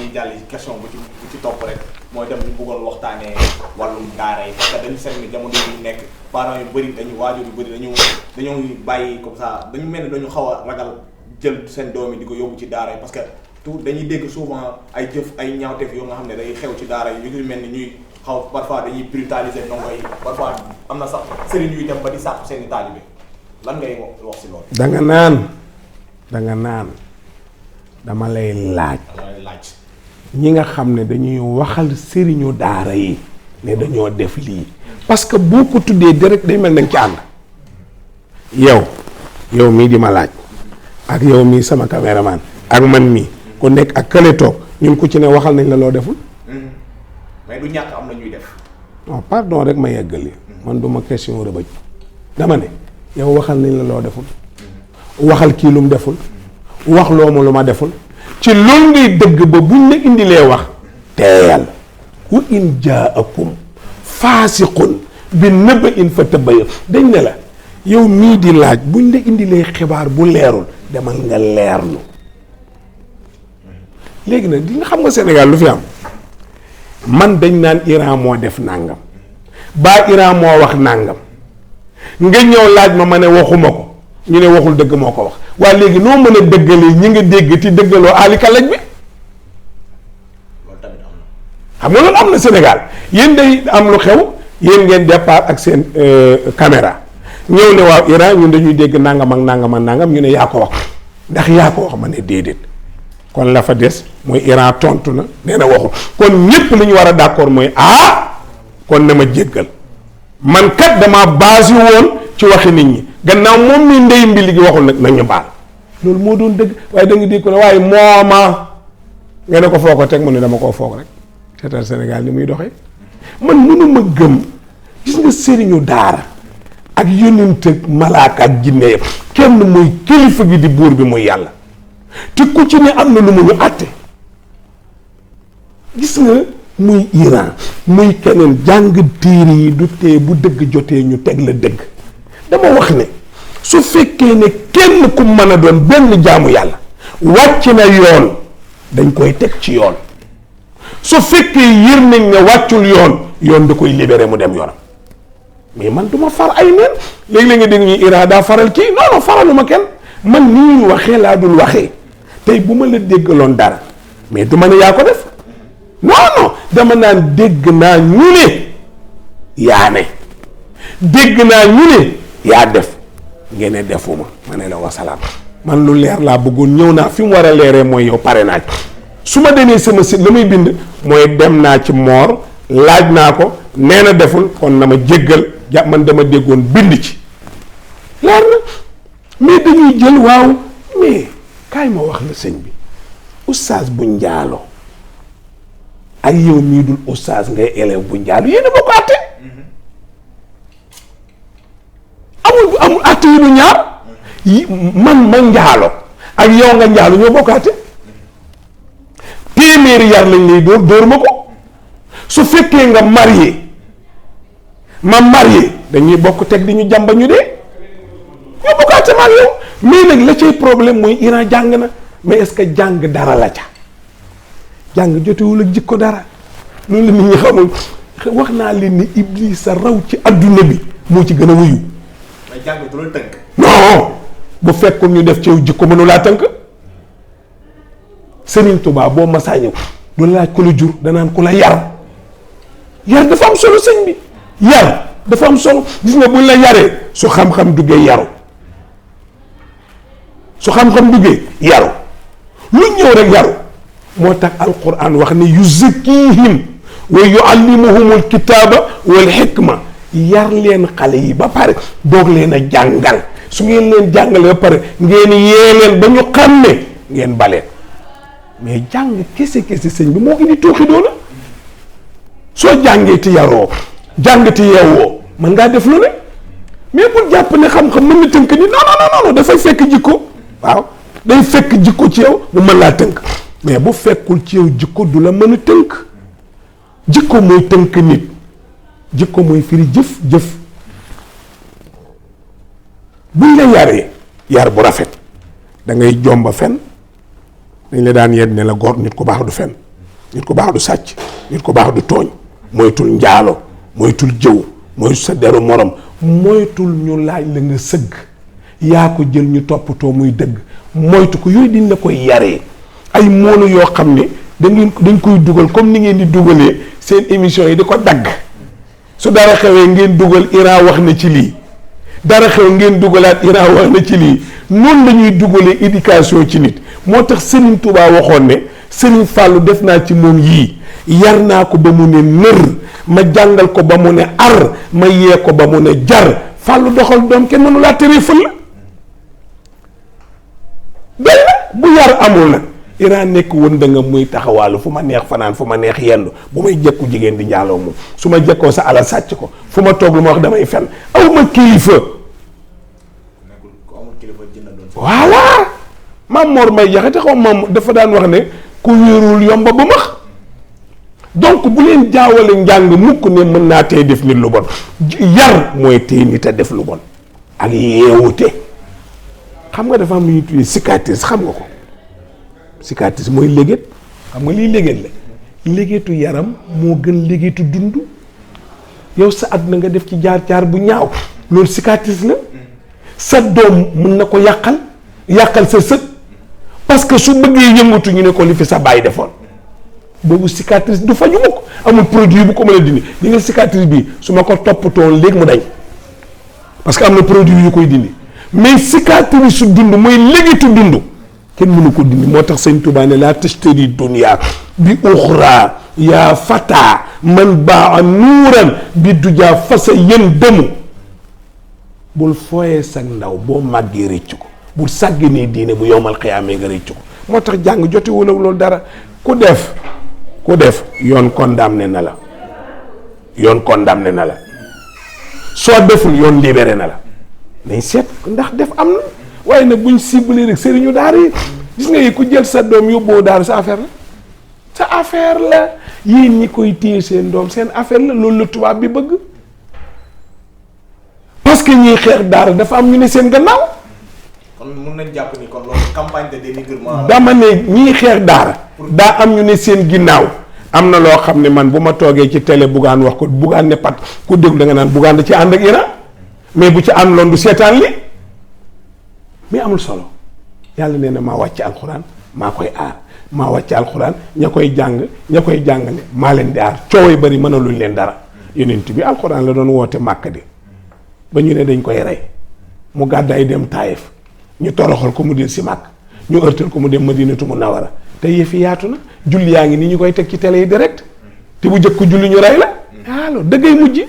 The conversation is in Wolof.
dañuy jàll question bu ci topp rek mooy dem ñu bëggoon waxtaanee wàllum daara yi parce que dañu seetlu ni jamono yi ñu nekk parents yu bëri waajur yu bëri dañoo bàyyi comme ça dañu mel ni dañu xaw a ragal jël seen doom yi di ko yóbbu ci daara yi parce que tout dañuy dégg souvent ay jëf ay ñaawteef yoo nga xam ne day xew ci daara yi yu ngi mel ni ñuy xaw parfois dañuy brutaliser ndongo yi parfois am na sax sëriñ yuy dem ba di sàpp seen i taalibe lan ngay wax si loolu. danga naan dama lay laaj. ñi nga xam ne dañuy waxal sëriñu daara yi ne dañoo def lii parce que boo ko tuddee direct day mel nañ ci ànd. yow mii di ma laaj ak yow mii sama caméraman ak man mii ku nekk ak kële toog ñun ku ci ne waxal nañ la loo deful. mais du ñàkk am na ñuy def. non pardon rek ma yeggali. man du ma question rëbëj. dama ne yow waxal nañ la loo deful. waxal kii lu mu deful. wax loo ma lu ma deful. ci loolu ngay dëgg ba buñ la indilee wax. teeyal wa in jaakum faasiqun bi naba'in fatabayyanu dañ ne la yow mii di laaj buñ la indilee xibaar bu leerul demal nga leerlu. léegi nag di nga xam nga Sénégal lu fi am. man dañ naan Iran moo def nàngam baa Iran moo wax nàngam nga ñëw laaj ma ne waxuma ko ñu ne waxul dëgg moo ko wax waaye léegi noo mën a dëggalee ñi nga dégg ti dëggaloo aalikalaj bi xam nga loolu am na Sénégal yéen day am lu xew yéen ngeen départ ak seen caméra ñëw ne waaw Iran ñun dañuy dégg nangam ak nangam ak nangam ñu ne yaa ko wax ndax yaa ko wax ma ne déedéet kon la fa des mooy Iran tontu na nee na waxul kon ñépp li ñu war a d'accord mooy kon na ma jéggal man kat dama basé woon ci waxi nit ñi gannaaw moom mi ndey mbili gi waxul nag nañu baal loolu moo doon dëgg waaye da nga dégg ko ne waaye mooma nga ne ko foo ko teg mu ne dama koo foog rek seetal Sénégal ni muy doxee man mënuma gëm gis nga sëriñu daara ak yonent ak malaaka ak jinne yëpp kenn muy kilifa gi di buur bi muy yàlla te ku ci ne am na lu mu ñu àtte gis nga muy Iran muy keneen jàng téere yi du tee bu dëgg jotee ñu teg la dëgg dama wax ne su fekkee ne kenn ku mën a doon benn jaamu yàlla wàcc na yoon dañ koy teg ci yoon su fekkee yër nañ ne wàccul yoon da koy libéré mu dem yoonam mais man duma far ay neen léegi-léeg nga dégg ñu Iran daa faral kii non faraluma kenn man ni ñuy waxee laa dul waxee tey bu ma la déggaloon dara mais du ma ne yaa ko def non dama naan dégg naa ñu ne yaa ne dégg naa ñu ne yaa def ngeen ne defuma ma ne la wasalaam man lu leer laa bëggoon ñëw naa fi mu war a leeree mooy yow pare naa su ma demee sama site la muy bind mooy dem naa ci moor laaj naa ko nee na deful kon na ma jéggal man dama déggoon bind ci leer na mais dañuy jël waaw mais kaay ma wax la sëñ bi oustaz bu njaaloo ak yow mii dul oustaz ngay élève bu njaaloo yéen a bokk àtte amul àtte yi du ñaar man ma njaalo ak yow nga njaalo ñoo bokk àtte téeméeri yar lañ lay dóor ma ko su fekkee nga marié dañuy bokk teg di ñu jàmba ñu dee ñoo bokk àtte ma ak yow mais nag la cay problème mooy Iran jàng na mais est-ce que jàng dara la ca jàng jotewul ak jikko dara loolu la nit ñi xamul wax naa leen ni Iblis sa raw ci adduna bi moo ci gën a wuyu. mais jàng du la tënk. non bu fekkoon ñu def ci yow jikko mënu laa tënk Serigne Touba boo masaa ñëw du la laaj ku la jur danaan ku la yar dafa am solo sëñ bi yar dafa am solo gis nga buñ la yaree su xam-xam duggee yaru. su xam-xam duggee yaru lu ñëw rek yaru moo tax alquran wax ne yuzakkihim wa yuallimuhumul kitaaba wal hikma yar leen xale yi ba pare doog leen a jàngal su ngeen leen jàngale ba pare ngeen yee leen ba ñu xam ne ngeen baleen mais jàng kese sëñ bi moo indi tooxi doona soo jàngee ti yaroo jàng ti yeewoo mën ngaa def lu ne mais pour jàpp ne xam-xam mën na tënk ni non dafay fekk jikko waaw day fekk jikko ci yow mu mën laa tënk mais bu fekkul ci yow jikko du la mën a tënk jikko mooy tënk nit jikko mooy firi jëf buñ la yaree yar bu rafet da ngay jomba fen dañ la daan yedd ne la góor nit ku baax du fen nit ku baax du sàcc, nit ku baax du tooñ, moytul njaalo, moytul jëw, moytul sa deru morom, moytul ñu laaj la nga sëgg yaa ko jël ñu toppatoo muy dëgg, moytu ko. yooyu diñ la koy yaree ay moonu yoo xam ne dañ koy dugal comme ni ngeen di dugalee seen émission yi di ko dagg. su dara xewee ngeen dugal Iran wax na ci lii, dara xew ngeen dugalaat Iran wax na ci lii. noonu la ñuy dugalee éducation ci nit. moo tax Serigne Touba waxoon ne Serigne Fallou def naa ci moom yii, yar naa ko ba mu ne nër, ma jàngal ko ba mu ne ar, ma yee ko ba mu ne jar. Fallou doxal doom kenn mënu laa teree fël la benn bu yar amul nag Iran nekk woon da nga muy taxawaalu fu ma neex fanaan fu ma neex yendu bu may jekku jigéen di njaaloo moom su ma jekkoo sa alal sàcc ko fu ma toog lu ma wax damay fen aw ma kilifa. voilà Maam Mor May Jaxate xaw maam dafa daan wax ne ku wéerul yomba ba max. donc bu leen jaawale njàng mukk ne mën naa tey def nit lu bon. yar mooy tey nit a def lu bon ak yeewute. xam nga dafa am lu ñuy tuddee cicatrice, xam nga ko. cicatrice mooy léget, xam nga lii léget la. légetu yaram moo gën légetu dund. yow sa àdduna nga def ci jaar-jaar bu ñaaw loolu cicatrice la. sa doom mën na ko yàqal sa sët, parce que su bëggee yëngatu ñu ne ko li fi sa baay defoon. boobu cicatrice du faju mukk, amul produit bu ko mën a dindi. li nga cicatrice bi su ma ko toppatoo léegi mu dañ, parce que am na produit yu koy dindi. mais cicatrice su dund mooy légitu dund kenn mënu ko dindi. moo tax sëñ Tuubaa ne laa tashtari dunya bi uxra yaa fata man baa nuuran bi dujaa fasa yén dëmu. bul fooyee sag ndaw boo màggee rëcc ko, bul sàgganee diine bu yowmal xiyaamee nga rëcc ko. moo tax jàng jotewul ak loolu dara. ku def yoon condamné na la, yoon condamné na la. soo deful yoon libéré na la. nañ seet ndax def am na. waaye nag buñ ciblé rek sëriñu daara yi gis nga yi ku jël sa doom yóbboo daara sa affaire la, sa affaire la. yéen ñi koy téye seen doom seen affaire la. loolu la tubaab bi bëgg, parce que ñiy xeex daara dafa am ñu ne seen gannaaw. kon mun nañ jàpp ni kon loolu campagne de dénigrement. dama ne ñiy xeex daara daa am ñu ne seen ginnaaw. am na loo xam ne man bu ma toogee ci télé Bougane wax ko, Bougane ne pat ku déglu da nga naan Bougane da ci ànd ak Iran, mais bu ci am loon du seetaan li. mais amul solo. yàlla nee na maa wàcc alxuraan maa koy aar, maa wàcc alxuraan ña koy jàng ña koy jàngale maa leen di aar. coow yi bari mënaluñ leen dara. yonent bi alxuraan la doon woote Màkka di ba ñu ne dañ koy rey mu gàddaay dem Taayif ñu toroxal ko mu del si Màkk, ñu ërtal ko mu dem Madinatu Munawwara. te yëf yi yaatu na, julli yaa ngi nii ñu koy teg ci télé yi direct te bu jëkk julli ñu rey la. alors dëggay mujj.